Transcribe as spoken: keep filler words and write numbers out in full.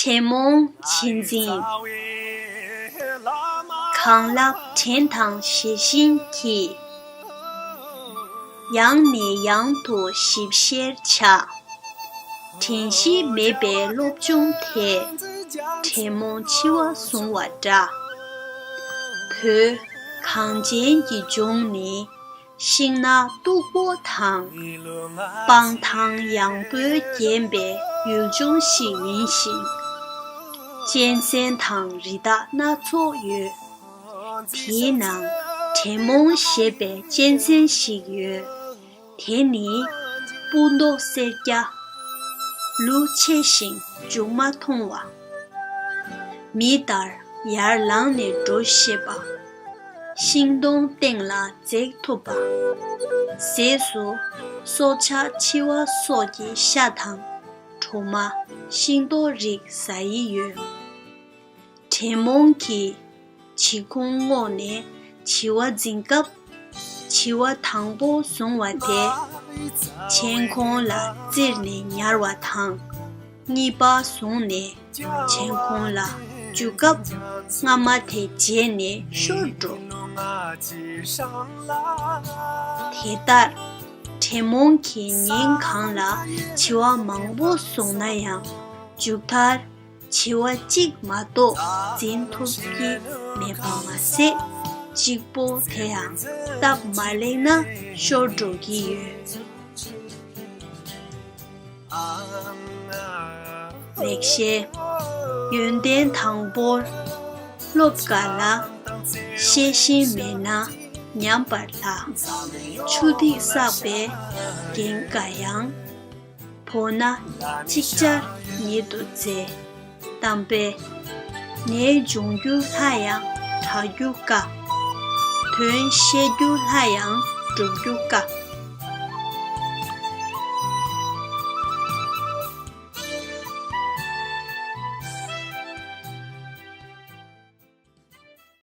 དྲེད་མོང་བྱེད་འཛིན། གང་ལགས་བྲན་དང་ཞེ་ཤེས་ཀྱིས། ཡང་ནས་ཡང་དུ་ཞིབ་བཤེར་བྱ། དྲན་ཤེས་མེད་པའི་སློབ་སྦྱོང་དེས། དྲེད་མོང་འཆི་བ་བཟུང་བ་འདྲ། བོད་གངས་ཅན་གྱི་ལྗོངས་ནི། ཤིང་ནགས་སྟུག་པོ་དང་། སྤང་ཐང་ཡངས་པོས་བརྒྱན་པའི་ཡུལ་ལྗོངས་ཤིག་ཡིན་ཞིང་། གཅན་གཟན་དང་རི་དྭགས་སྣ་ཚོགས་ཡོད། དེའི་ནང་དྲེད་མོང་ཞེས་པའི་གཅན་གཟན་ཞིག་ཡོད། དེ་ནི་སྤུ་མདོག་སེར་སྐྱ། ལུས་ཆེ་ཞིང་མཇུག་མ་མཐོང་བ། མི་ལྟར་ཡར་ལངས་ནས་འགྲོ་ཤེས་པ། ཤིང་སྡོང་སྟེང་ལ་འཛེག་ཐུབ་པ། ཟས་སུ་སྲོག་ཆགས་འཆི་བ་སོགས་ཀྱི་ཤ་དང་གྲོ་མ། ཤིང་ཏོག་རིགས་ཟ་ཡི་ཡོད། དྲེད་མོང་གིས་འཆི་ཁུང་སྔོག་ནས་འཆི་བ་འཛིན་སྐབས། འཆི་བ་དང་པོ་བཟུང་བ་དེ། མཆན་ཁུང་ལ་བཙིར་ནས་ཉར་བ་དང་། གཉིས་པ་བཟུང་ནས་མཆན་ཁུང་ལ་འཇུག་སྐབས། སྔ་མ་དེ་བརྗེད་ནས་ཤོར་འགྲོ། དེ་ལྟར་དྲེད་མོང་གིས་ཉིན་གང་ལ་འཆི་བ་མང་པོ་བཟུང་ན་ཡང་། མཇུག་མཐར་འཆི་བ་གཅིག་མ་གཏོགས་འཛིན་ཐུབ་ཀྱི་མེད་པ་མ་ཟད། གཅིག་པོ་དེ་ཡང་སྟབས་མ་ལེགས་ན་ཤོར་འགྲོ་གི་ཡོད། ལེགས་བཤད། ཡོན་ཏན་དང་པོར་སློབ་དགའ་ལ། ཤེས་བཞིན་མེད་ན་ཉམས་པར་ལྷག། ཆུ་ཐིགས་བསགས་པས་རྒན་དགའ་ཡང་། བོར་ན་ཅིག་ཅར་ཉིད་དུ་འཛད། གཏམ་དཔེ། ནད་འབྱུང་རྒྱུ་སླ་ཡང་དྲག་རྒྱུ་དཀའ། དོན་བཤད་རྒྱུ་སླ་ཡང་སྒྲུབ་རྒྱུ་དཀའ།